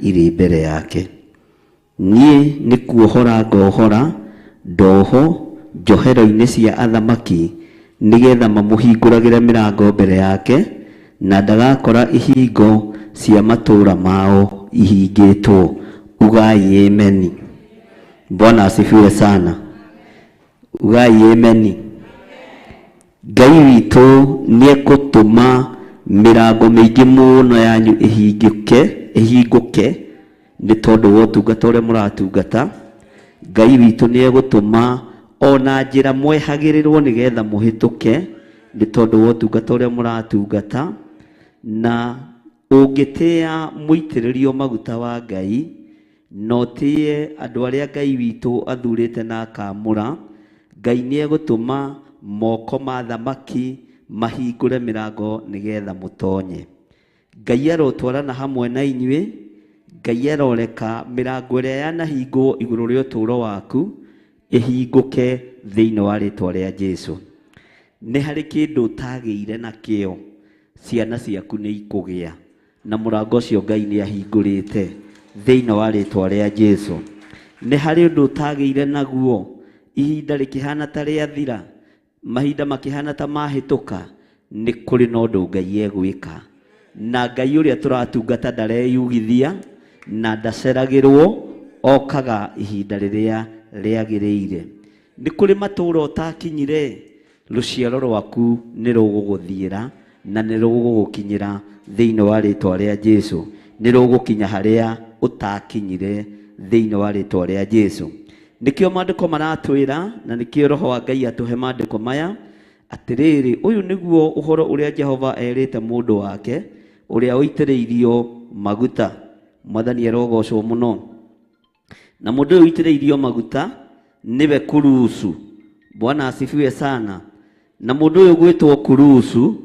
irĩ mbere yake. Niĩ nĩ kuohora ngohora ndoho njohero-inĩ cia athamaki, nĩgetha mamũhingũragĩre mĩrango mbere yake, na ndagakora ihingo cia matũũra mao ihingĩtwo. Ugai ameni. Bwana asifiwe sana. Ugai ameni. Ngai witũ nĩekũtũma mĩrango mĩingĩ mũno yanyu ĩhingũke, ĩhingũke nĩ tondũ wa ũtungata ũrĩa mũratungata. Ngai witũ nĩegũtũma ona njĩra mwehagĩrĩrwo nĩgetha mũhĩtũke nĩ tondũ wa ũtungata ũrĩa mũratungata. Na ũngĩtĩa mũitĩrĩrio maguta wa Ngai, na ũtĩe andũ arĩa Ngai witũ athurĩte na akamũra, Ngai nĩegũtũma moko ma thamaki mahingũre mĩrango nĩgetha mũtonye. Ngai arotwarana hamwe na inyuĩ, Ngai aroreka mĩrango ĩrĩa yanahingwo igũrũ rĩa ũtũũro waku ĩhingũke thĩinĩ wa rĩtwa rĩa Jesu. Nĩ harĩ kĩndũ ũtagĩire nakĩo, ciana ciaku nĩ ikũgĩa, na mũrango ũcio Ngai nĩ ahingũrĩte thĩinĩ wa rĩtwa rĩa Jesu. Nĩ harĩ ũndũ ũtagĩire naguo, ihinda rĩkĩhana ta rĩathira, mahinda makĩhana ta mahĩtũka, nĩ kũrĩ na ũndũ Ngai egwĩka. Na Ngai ũrĩa tũratungata ndareyugithia na ndaceragĩrwo, okaga ihinda rĩrĩa rĩagĩrĩire. Nĩ kũrĩ matũũra ũtakinyire, rũciaro rwaku nĩ rũgũgũthiĩra na nĩ rũgũgũkinyĩra thĩinĩ wa rĩtwa rĩa Jesu. Nĩ rũgũkinya harĩa ũtakinyire thĩinĩ wa rĩtwa rĩa Jesu. Nĩkĩo maandĩko maratwĩra, na nĩkĩo Roho wa Ngai atũhe maandĩko maya, atĩrĩrĩ, ũyũ nĩguo ũhoro ũrĩa Jehova erĩte mũndũ wake ũrĩa ũitĩrĩirio maguta. Mwathani arogocwo mũno. Na mũndũ ũyũ ũitĩrĩirio maguta nĩwe Kurusu. Bwana asifiwe sana. Na mũndũ ũyũ gwĩtwo Kurusu,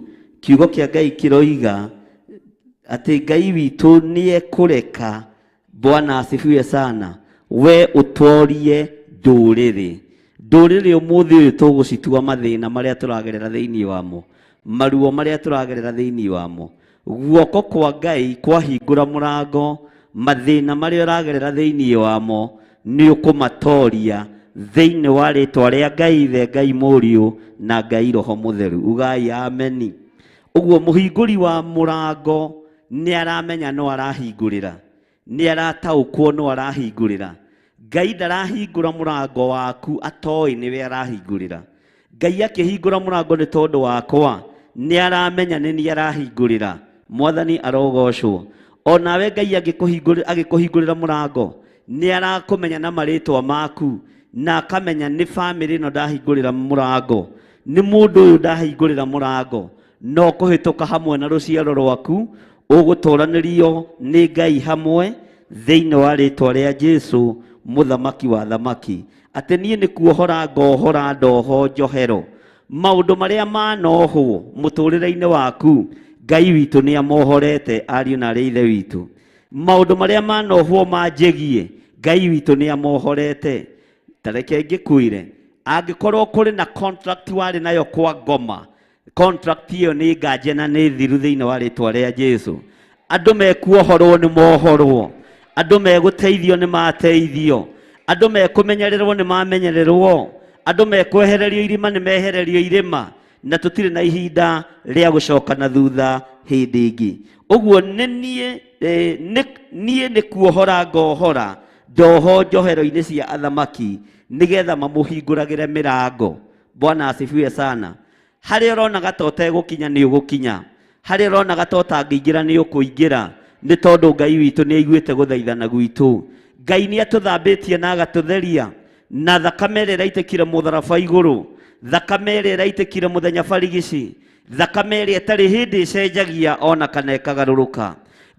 kiugo kĩa Ngai kĩroiga atĩ Ngai witũ nĩekũreka, Bwana asifiwe sana, we ũtorie ndũrĩrĩ. Ndũrĩrĩ ũmũthĩ ũyũ tũgũcitua mathĩna marĩa tũragerera thĩinĩ wamo, maruo marĩa tũragerera thĩinĩ wamo. Guoko kwa Ngai kwahingũra mũrango, mathĩna marĩa ũragerera thĩinĩ wamo nĩ ũkũmatoria thĩinĩ wa rĩtwa rĩa Ngai Ithe, Ngai Mũriũ na Ngai Roho Mũtheru. Ugai ameni. Ũguo mũhingũri wa mũrango nĩ aramenya no arahingũrĩra, nĩ arataũkwo no arahingũrĩra. Ngai ndarahingũra mũrango waku atoĩ nĩwe arahingũrĩra. Ngai akĩhingũra mũrango nĩ tondũ wakwa, nĩ aramenya nĩ niĩ arahingũrĩra. Mwathani arogocwo. Onawe Ngai agĩkũhingũrĩra mũrango, nĩ arakũmenya na marĩtwa maku, na akamenya nĩ bamĩrĩ ĩno ndahingũrĩra mũrango, nĩ mũndũ ũyũ ndahingũrĩra mũrango, no kũhĩtũka hamwe na rũciaro rwaku, ũgũtũranĩrio nĩ Ngai hamwe thĩinĩ wa rĩtwa rĩa Jesu, mũthamaki wa thamaki. Atĩ niĩ nĩ kuohora ngohora ndoho njohero maũndũ marĩa manohwo mũtũrĩre-inĩ waku, Ngai witũ nĩ amohorete, ariũ na arĩ ithe witũ. Maũndũ marĩa manohwo manjĩgie, Ngai witũ nĩ amohorete. Ta reke ngĩkwĩre, angĩkorwo kũrĩ na contract warĩ nayo kwa ngoma, contract ĩyo nĩ nganje na nĩ thiru thĩinĩ wa rĩtwa rĩa Jesu. Andũ mekuohorwo nĩ mohorwo, andũ megũteithio nĩ mateithio, andũ mekũmenyererwo nĩ mamenyererwo, andũ mekwehererio irima nĩ mehererio irima, na tũtirĩ na ihinda rĩa gũcoka na thutha hĩndĩ ĩngĩ. Ũguo nĩ niĩ nĩ kuohora ngohora ndoho njohero-inĩ cia athamaki nĩgetha mamũhingũragĩre mĩrango. Bwana asifiwe sana. Harĩa ũronaga ta ũtegũkinya nĩ ũgũkinya, harĩa ũronaga ta ũtangĩingĩra nĩ ũkũingĩra, nĩ tondũ Ngai witũ nĩ aiguĩte gũthaithana gwitũ. Ngai nĩ atũthambĩtie na agatũtheria na thakame ĩrĩa ĩraitĩkire mũtharaba igũrũ, thakame ĩrĩa ĩraitĩkire mũthenya barigici, thakame ĩrĩa ĩtarĩ hĩndĩ ĩcenjagia ona kana ĩkagarũrũka.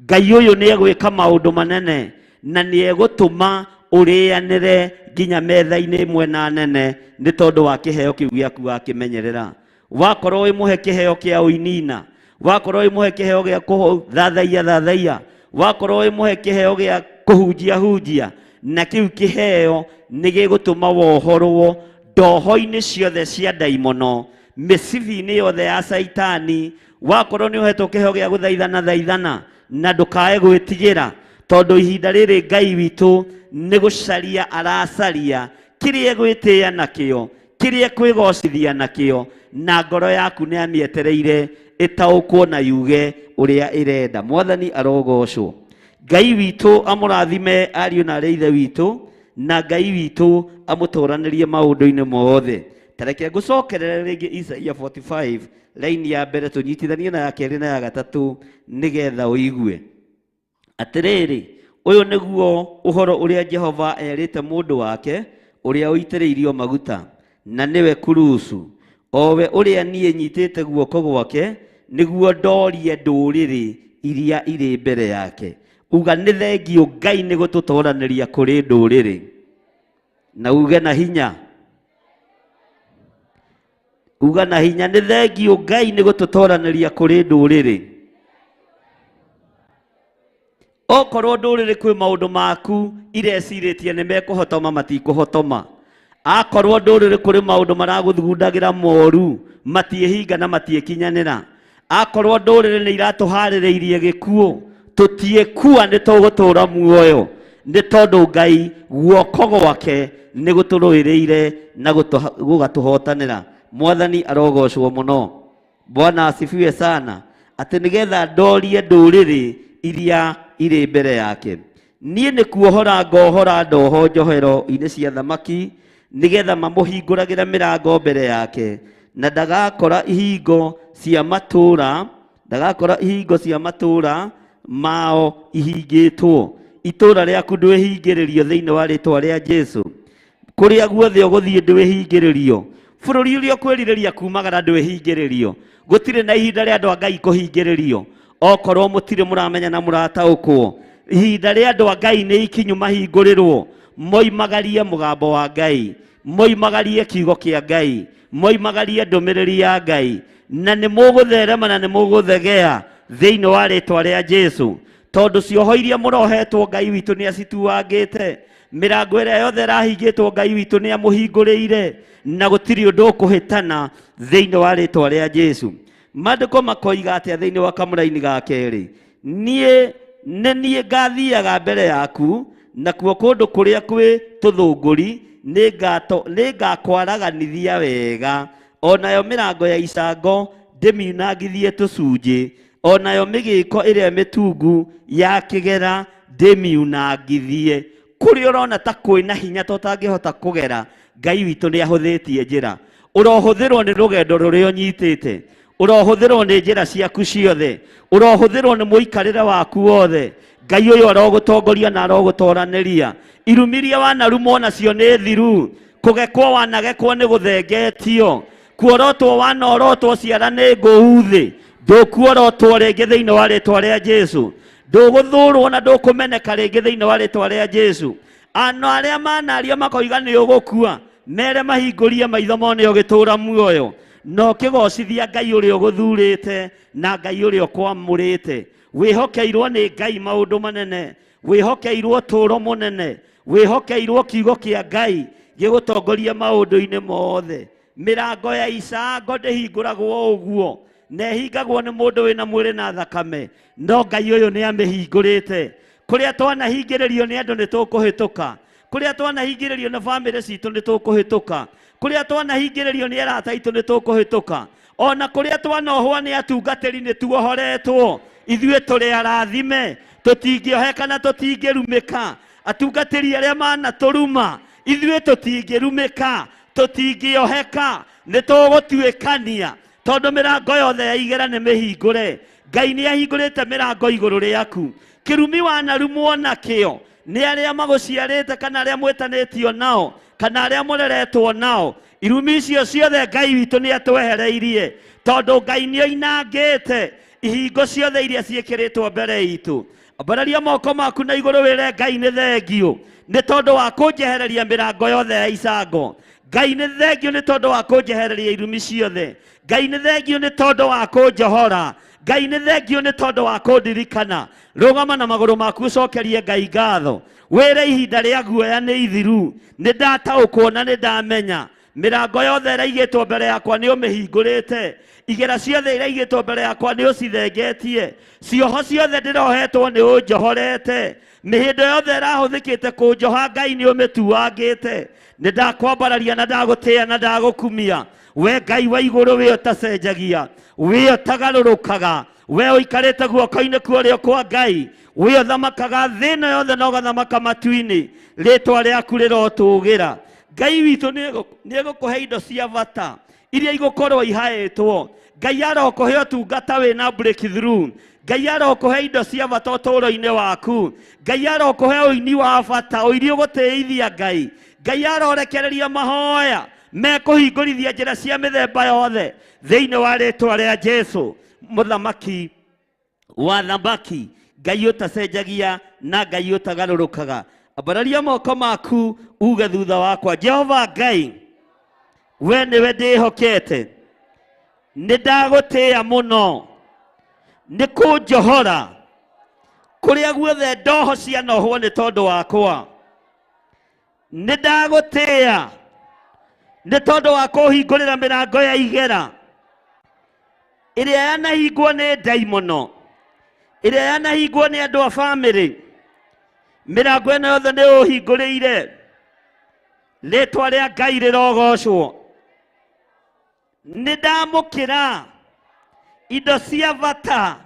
Ngai ũyũ nĩ egwĩka maũndũ manene na nĩ egũtũma ũrĩanĩre nginya metha-inĩ ĩmwe na nene nĩ tondũ wa kĩheo kĩu gĩaku wakĩmenyerera. Wakorwo wĩ mũhe kĩheo kĩa ũinina, wakorwo wĩ mũhe kĩheo gĩa kũthathaiya thathaiya, wakorwo wĩ mũhe kĩheo gĩa kũhunjia hunjia, na kĩu kĩheo nĩ gĩgũtũma wohorwo ndoho-inĩ ciothe cia ndaimono, mĩcibi-inĩ yothe ya Caitani. Wakorwo nĩ ũhetwo kĩheo gĩa gũthaithana thaithana, na ndũkae gwĩtigĩra, Tondũ ihinda rĩrĩ Ngai witũ nĩ gũcaria aracaria kĩrĩa egwĩtĩĩa nakĩo, kĩrĩa ekwĩgocithia nakĩo, na ngoro yaku nĩ amĩetereire ĩtaũkwo na yuge ũrĩa ĩrenda. Mwathani arogocwo. Ngai witũ amũrathime ariũ na arĩ ithe witũ, na Ngai witũ amũtũranĩrie maũndũ-inĩ mothe. Ta reke ngũcokerere rĩngĩ Isaia 45 raini ya mbere tũnyitithanie na ya kerĩ na ya gatatũ nĩgetha ũigue. Atĩrĩrĩ, ũyũ nĩguo ũhoro ũrĩa Jehova erĩte mũndũ wake ũrĩa ũitĩrĩirio maguta, na nĩwe Kurusu, o we ũrĩa niĩ nyitĩte guoko gwake nĩguo ndorie ndũrĩrĩ iria irĩ mbere yake. Uga nĩ thengio Ngai nĩ gũtũtoranĩria kũrĩ ndũrĩrĩ, na uge na hinya. Uga na hinya nĩ thengio Ngai nĩ gũtũtoranĩria kũrĩ ndũrĩrĩ. Okorwo ndũrĩrĩ kwĩ maũndũ maku irecirĩtie nĩ mekũhotoma matikũhotoma. Akorwo ndũrĩrĩ kũrĩ maũndũ maragũthugundagĩra moru matiĩhinga na matiĩkinyanĩra. Akorwo ndũrĩrĩ nĩ iratũharĩrĩirie gĩkuũ tũtiĩkua nĩ tũgũtũra muoyo, nĩ tondũ Ngai guoko gwake nĩ gũtũrũĩrĩire na gũgatũhotanĩra. Mwathani arogocwo mũno. Bwana asifiwe sana. Atĩ nĩgetha ndorie ndũrĩrĩ iria irĩ mbere yake. Niĩ nĩ kuohora ngohora ndoho njohero-inĩ cia thamaki, nĩgetha mamũhingũragĩre mĩrango mbere yake, na ndagakora ihingo cia matũũra, ndagakora ihingo cia matũũra mao ihingĩtwo. Itũũra rĩaku ndwĩhingĩrĩrio thĩinĩ wa rĩtwa rĩa Jesu. Kũrĩa guothe ũgũthiĩ ndwĩhingĩrĩrio. Bũrũri ũrĩa ũkwĩrirĩria kumagara ndwĩhingĩrĩrio. Gũtirĩ na ihinda rĩa andũ a Ngai kũhingĩrĩrio. Okorwo mũtirĩ mũramenya na mũrataũkwo, ihinda rĩa andũ a Ngai nĩ ikinyu mahingũrĩrwo, moimagarie mũgambo wa Ngai, moimagarie kiugo kĩa Ngai, moimagarie ndũmĩrĩri ya Ngai, na nĩ mũgũtherema na nĩ mũgũthegea thĩinĩ wa rĩtwa rĩa Jesu. Tondũ cioho iria mũrohetwo Ngai witũ nĩ acituangĩte, mĩrango ĩrĩa yothe ĩrahingĩtwo Ngai witũ nĩ amũhingũrĩire, na gũtirĩ ũndũ ũkũhĩtana thĩinĩ wa rĩtwa rĩa Jesu. Maandĩko makoiga atĩa thĩinĩ wa kamũraini ga kerĩ? Niĩ nĩ niĩ ngathiaga mbere yaku, nakuo kũndũ kũrĩa kwĩ tũthũngũri nĩngakwaraganithia wega, onayo mĩrango ya icango ndĩmiunangithie tũcunjĩ, onayo mĩgĩko ĩrĩa mĩtungu ya kĩgera ndĩmiunangithie. Kũrĩa ũrona ta kwĩna hinya ta ũtangĩhota kũgera, Ngai witũ nĩ ahũthĩtie njĩra. Ũrohũthĩrwo nĩ rũgendo rũrĩa ũnyitĩte, ũrohũthĩrwo nĩ njĩra ciaku ciothe, ũrohũthĩrwo nĩ mũikarĩre waku wothe. Ngai ũyũ arogũtongoria na arogũtoranĩria. Irumi iria wanarumwo nacio nĩ thiru, kũgekwo wanagekwo nĩ gũthengetio, kuorotwo wanorotwo ciara nĩ ngũu thĩ, ndũkuorotwo rĩngĩ thĩinĩ wa rĩtwa rĩa Jesu. Ndũgũthũrwo na ndũkũmeneka rĩngĩ thĩinĩ wa rĩtwa rĩa Jesu. Ano arĩa manaria makoiga nĩ ũgũkua, mere mahingũrie maitho mone ũgĩtũra muoyo, na ũkĩgocithia Ngai ũrĩa ũgũthurĩte na Ngai ũrĩa ũkwamũrĩte. Wĩhokeirwo nĩ Ngai maũndũ manene, wĩhokeirwo ũtũũro mũnene, wĩhokeirwo kiugo kĩa Ngai gĩgũtongoria maũndũ-inĩ mothe. Mĩrango ya icango ndĩhingũragwo ũguo, na ĩhingagwo nĩ mũndũ wĩna mwĩrĩ na thakame, no Ngai ũyũ nĩ amĩhingũrĩte. Kũrĩa twanahingĩrĩrio nĩ andũ nĩ tũkũhĩtũka, kũrĩa twanahingĩrĩrio nĩ bamĩrĩ citũ nĩ tũkũhĩtũka, kũrĩa twanahingĩrĩrio nĩ arata aitũ nĩ tũkũhĩtũka, ona kũrĩa twanohwo nĩ atungatĩri nĩ tuohoretwo. Ithuĩ tũrĩ arathime, tũtingĩoheka na tũtingĩrumĩka. Atungatĩri arĩa manatũruma, ithuĩ tũtingĩrumĩka, tũtingĩoheka, nĩ tũgũtuĩkania, tondũ mĩrango yothe ya igera nĩ mĩhingũre. Ngai nĩ ahingũrĩte mĩrango igũrũ rĩaku. Kĩrumi wanarumwo nakĩo nĩ arĩa magũciarĩte kana arĩa mwĩtanĩtio nao kana arĩa mũreretwo nao, irumi icio ciothe Ngai witũ nĩ atwehereirie, tondũ Ngai nĩ oinangĩte ihingo ciothe iria ciĩkĩrĩtwo mbere itũ. Ambararia moko maku na igũrũ wĩre Ngai nĩ thengio nĩ tondũ wa kũnjehereria mĩrango yothe ya icango. Ngai nĩ thengio nĩ tondũ wa kũnjehereria irumi ciothe. Ngai nĩ thengio nĩ tondũ wa kũnjohora. Ngai nĩ thengio nĩ tondũ wa kũndirikana. Rũgama na magũrũ maku ũcokerie Ngai ngatho, wĩre ihinda rĩa guoya nĩ ithiru, nĩ ndataũkwo na nĩ ndamenya. Mĩrango yothe ĩraigĩtwo mbere yakwa nĩ ũmĩhingũrĩte. Igera ciothe iraigĩtwo mbere yakwa nĩ ũcithengetie. Cioho ciothe ndĩrohetwo nĩ ũnjohorete. Mĩhĩndo yothe ĩrahũthĩkĩte kũnjoha Ngai nĩ ũmĩtuangĩte. Nĩ ndakwambararia na ndagũtĩĩa na ndagũkumia. We Ngai wa igũrũ we ũtacenjagia, we ũtagarũrũkaga, we ũikarĩte guoko-inĩ kwa ũrĩo kwa Ngai, we ũthamakaga thĩ ĩno yothe na ũgathamaka matu-inĩ, rĩtwa rĩaku rĩrotũgĩra. Ngai witũ nĩ egũkũhe indo cia bata iria igũkorwo ihaĩtwo. Ngai arokũhe ũtungata wĩna breakthrough. Ngai arokũhe indo cia bata ũtũũro-inĩ waku. Ngai arokũhe ũini wa bata, ũini ũgũtĩithia Ngai. Ngai arorekereria mahoya mekũhingũrithia njĩra cia mĩthemba yothe thĩinĩ wa rĩtwa rĩa Jesu, mũthamaki wa thamaki, Ngai ũtacenjagia na Ngai ũtagarũrũkaga. Ambararia moko maku uge thutha wakwa, Jehova Ngai, we nĩwe ndĩhokete, nĩ ndagũtĩĩa mũno, nĩ kũnjohora kũrĩa guothe ndoho cianohwo nĩ tondũ wakwa. Nĩ ndagũtĩĩa nĩ tondũ wa kũhingũrĩra mĩrango ya igera ĩrĩa yanahingwo nĩ ndaimono, ĩrĩa yanahingwo nĩ andũ a bamĩrĩ. Mĩrango ĩno yothe nĩ ũhingũrĩire. Rĩtwa rĩa Ngai rĩrogocwo. Nĩ ndamũkĩra indo cia bata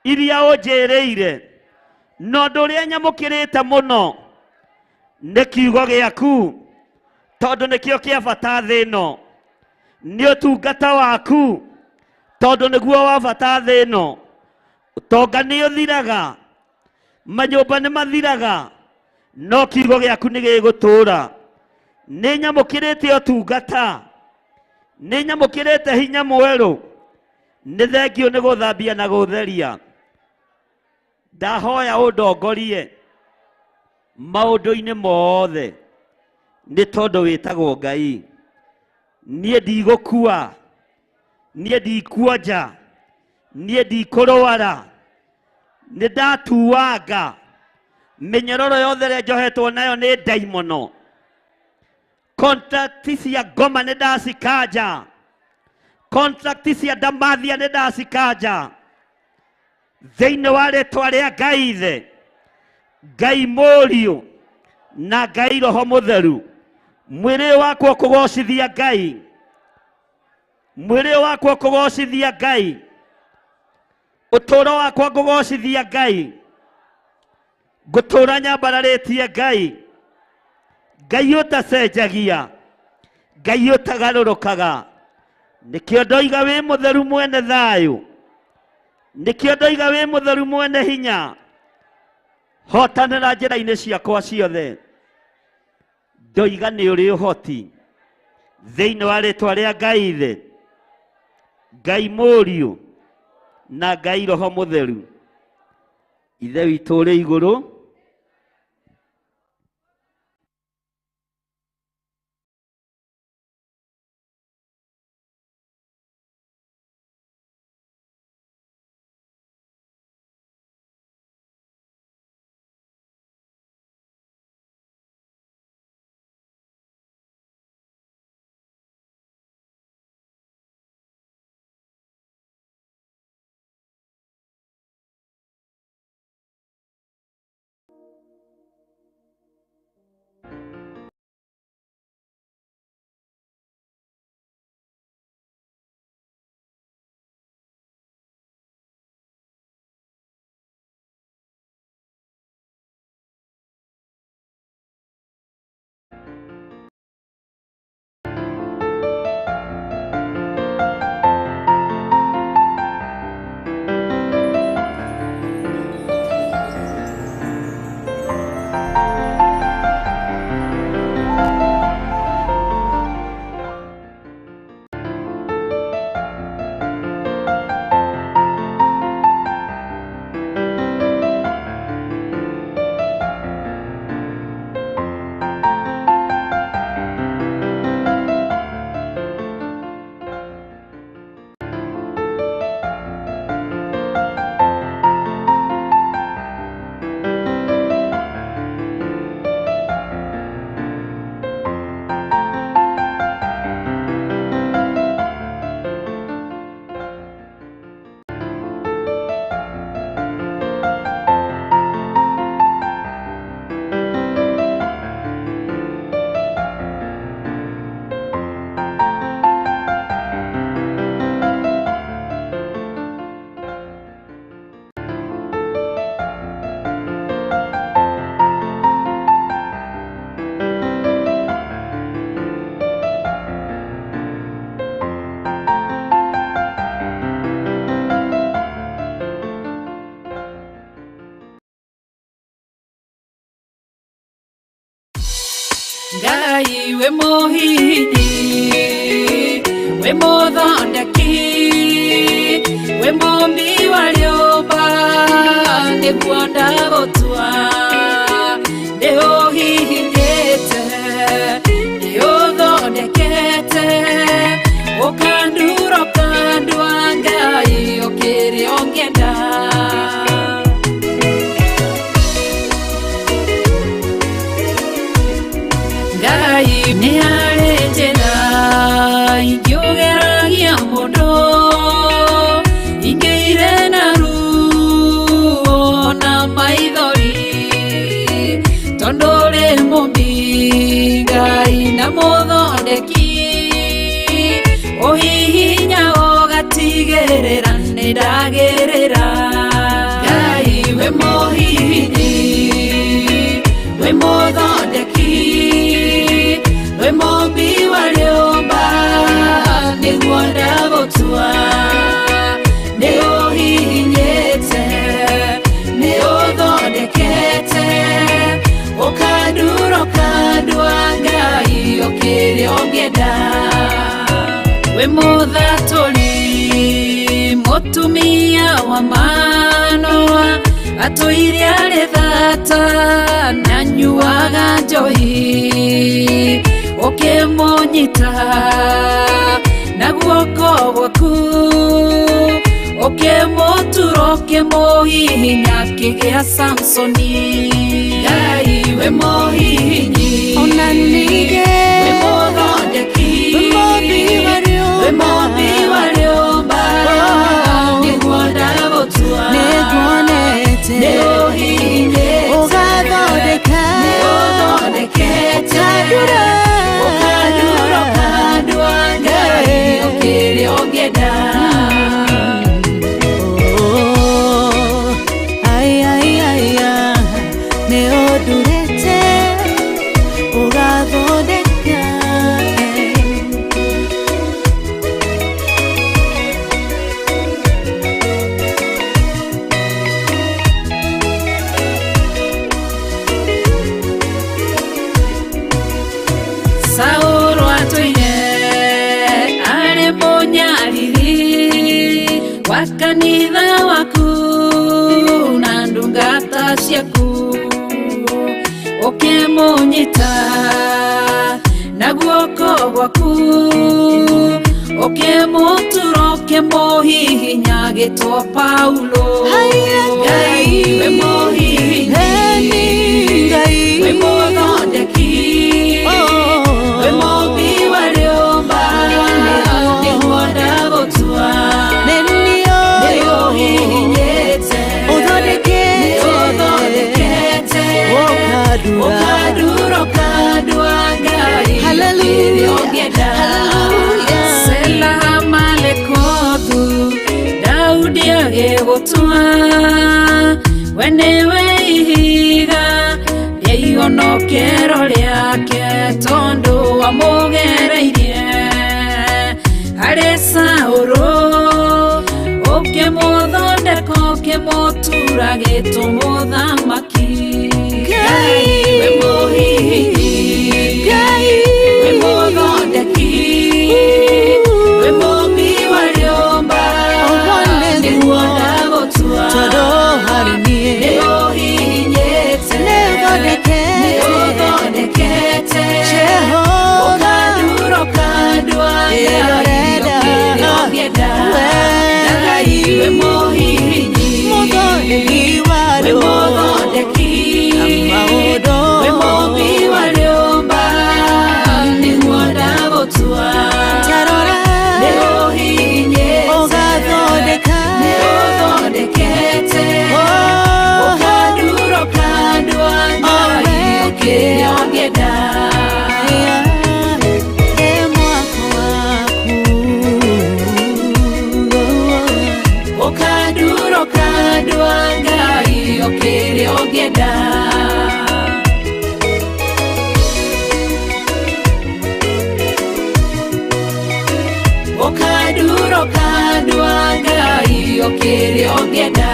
iria ũnjĩrĩire, na ũndũ ũrĩa nyamũkĩrĩte mũno nĩ kiugo gĩaku, tondũ nĩkĩo kĩa bata thĩ ĩno. Nĩ ũtungata waku, tondũ nĩguo wa bata thĩ ĩno. Ũtonga nĩ ũthiraga, manyũmba nĩ mathiraga, no kiugo gĩaku nĩ gĩgũtũũra. Nĩ nyamũkĩrĩte ũtungata, nĩ nyamũkĩrĩte hinya mwerũ, nĩ thengiũ nĩ gũthambia na gũtheria. Ndahoya ũndongorie maũndũ-inĩ mothe, nĩ tondũ wĩtagwo Ngai. Niĩ ndigũkua, niĩ ndikuonja, niĩ ndikũrwara, nĩ ndatuanga mĩnyororo yothe ĩrĩa njohetwo nayo nĩ ndaimono. Contract cia ngoma nĩ ndacikanja, contract cia ndamathia nĩ ndacikanja thĩinĩ wa rĩtwa rĩa Ngai Ithe, Ngai Mũriũ na Ngai Roho Mũtheru. Mwĩrĩ wakwa ũkũgocithia Ngai, mwĩrĩ wakwa ũkũgocithia Ngai, ũtũũro wakwa ngũgocithia Ngai, ngũtũũra nyambararĩtie Ngai, Ngai ũtacenjagia, Ngai ũtagarũrũkaga. Nĩkĩo ndoiga wĩ mũtheru mwene thayũ, nĩkĩo ndoiga wĩ mũtheru mwene hinya. Hotanĩra njĩra-inĩ ciakwa ciothe, ndoiga nĩ ũrĩ ũhoti thĩinĩ wa rĩtwa rĩa Ngai Ithe, Ngai Mũriũ na Ngai Roho Mũtheru. Ithe witũ ũrĩ igũrũ, Ngai we muhihinyi we muthondeki we mumbi wa rĩũmba nĩguo ndagũtua nĩũhihinyĩte nĩũthondekete ũkandura ũkandua Ngai ũkĩrĩ ũngĩenda. Ngai nĩ harĩ njĩra ingĩũgeragia mũndũ ingĩire na ruo na maithori tondũ ũrĩ mũmbi Ngai na mũthondeki ũhihinya ũgatigĩrĩra nĩndagĩrĩra. Ngai we mũhihinyi we mũthondeki we mũmbi wa rĩũmba nĩguo ndagũtua nĩũhihinyĩte nĩũthondekete ũkandura ũkandua Ngai ũkĩrĩ ũngĩenda. We mũthatũri mũtumia wa Manoa atũire arĩ thata na anyuaga njohi ũkĩmũnyita na guoko gwaku ũkĩmũtura ũkĩmũhihinya akĩgĩa Samsoni. Ngai we mũhihinyi Ona ningĩ we mũthondeki we mũmbi wa we rĩũmba mũmbi wa rĩũmba nĩguo ndagũtua nĩnguonete nĩũhihinyĩte ũgathondeka nĩũthondekete ũkandura ũkandura ũkandua Ngai ũkĩrĩ ũngĩenda. Oh, ai, ai, ai, ah, nĩũndurĩte ũgathondeka Saũlũ atũire arĩ mũnyariri wa kanitha waku na ndungata ciaku ũkĩmũnyita na guoko gwaku ũkĩmũtura ũkĩmũhihinya agĩtwo Paulo. Haiya, Ngai we mũhihinyi Eni Ngai we mũthondeki Oh. we mũmbi wa rĩũmba nĩguo ndagũtua Nĩniũĩ nĩũhihinyĩte ũthondekete nĩũthondekete ũkandura ũkandura ũkandua Ngai Hallelujah. ũkĩrĩ ũngĩenda. Hallelujah. Sela Malekothu Daudi agĩgũtua we nĩwe ihiga rĩa ihonokero rĩake tondũ wamũgereirie harĩ Saũlũ ũkĩmũthondeka ũkĩmũtura gĩtũ mũthamaki. Ngai we mũhihinyi Ngai we mũthondeki we mũmbi wa rĩũmba Ũguo nĩguo nĩguo ndagũtua tondũ harĩ niĩ nĩũhihinyĩte nĩũthondekete nĩũthondekete Jehova ũkandura ũkandua Ngai Ĩrorenda ũkĩrĩ ũngĩenda. we Ngai we mũhihinyi mũthondeki wa we andũ mũthondeki na maũndũ we mũmbi wa rĩũmba nĩguo ndagũtua tarora nĩũhihinyĩte ũgathondeka nĩũthondekete Oh, ũkandura ũkandua Ngai ũkĩrĩ ũngĩenda. ĩ mwako waku ũkandura ũkandua Ngai ũkĩrĩ ũngĩenda. Ũkandura ũkandua Ngai ũkĩrĩ ũngĩenda.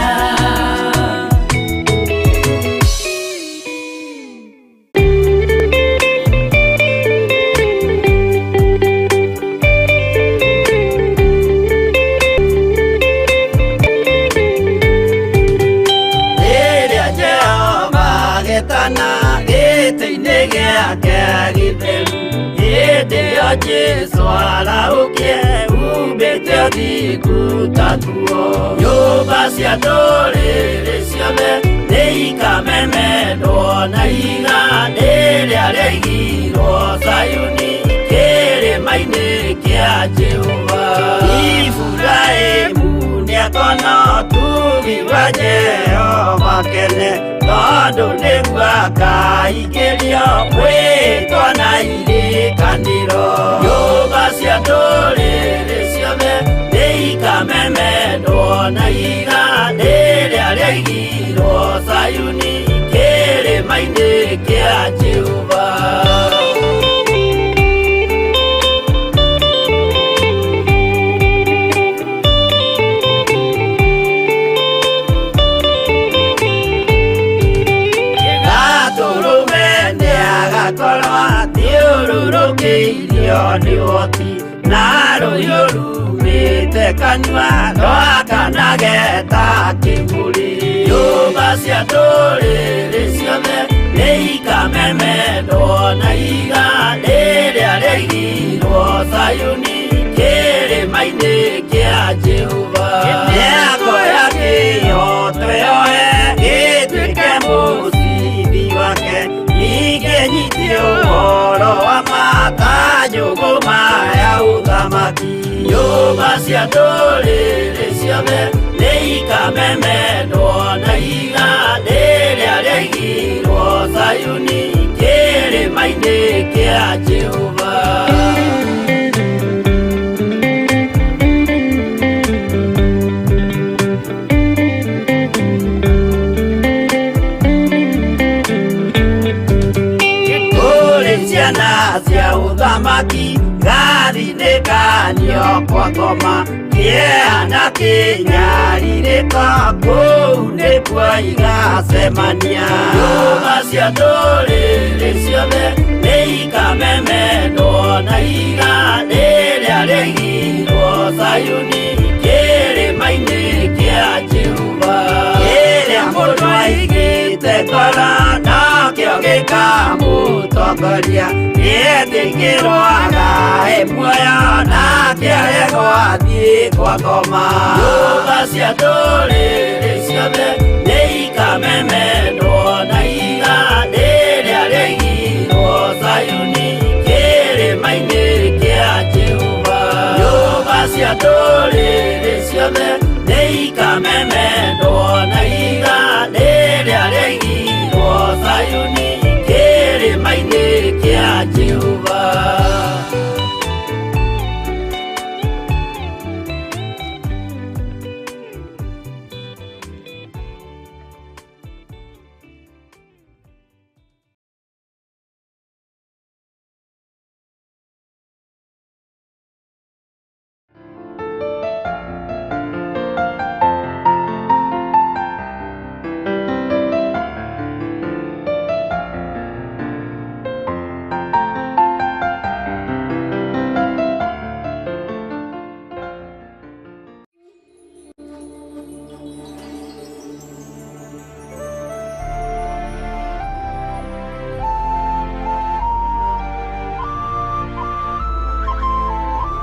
gwathana gĩtĩ-inĩ gĩake gĩtheru. Hĩndĩ ĩyo Jesũ arahũkie umbĩte ũthingu ta nguo. Nyũmba cia ndũrĩrĩ ciothe nĩikamemendwo na ihiga rĩrĩa rĩaigirwo Zayuni kĩrĩma-inĩ kĩa Jehova. Iburahĩmu nĩakona ũtugi wa Jehova kene, tondũ nĩguo akaingĩrio mwĩtwa na irĩkanĩro. Nyũmba cia ndũrĩrĩ ciothe nĩikamemendwo na ihiga rĩrĩa rĩaigirwo Zayuni kĩrĩma-inĩ kĩa Jehova. Gatũrũme nĩagakorwo athiũrũrũkĩirio nĩ ũhoti, na rũhiũ rumĩte kanua rwakanage ta kĩmũrĩ. Nyũmba cia ndũrĩrĩ ciothe nĩikamemendwo na ihiga rĩrĩa rĩaigirwo Zayuni kĩrĩma-inĩ kĩa Jehova. Nĩakoya kĩhooto yoe gĩtuĩke mũcibi wake, ningĩ nyitie ũhoro wa ma ta njũgũma ya ũthamaki. Nyũmba cia ndũrĩrĩ ciothe nĩikamemendwo na ihiga rĩrĩa rĩaigirwo Zayuni kĩrĩma-inĩ kĩa Jehova. Kũrĩ ciana cia ũthamaki gathinĩkanio kwa ngoma, kĩeha na kĩnyarirĩko kũu nĩkuo igacemania. Nyũmba cia ndũrĩrĩ ciothe nĩikamemendwo na ihiga rĩrĩa rĩaigirwo Zayuni kĩrĩma-inĩ kĩa Jehova. Kĩrĩa mũndũ aigĩte ngoro nokĩo gĩkamũtongoria, nĩetĩkĩrwo agae muoyo nake aregwo athiĩ kwa ngoma. Nyũmba cia ndũrĩrĩ ciothe nĩikamemendwo na ihiga rĩrĩa rĩaigirwo Zayuni kĩrĩma-inĩ kĩa Jehova. Nyũmba cia ndũrĩrĩ ciothe nĩikamemendwo na ihiga rĩrĩa rĩaigirwo Zayuni kĩrĩma-inĩ kĩa Jehova.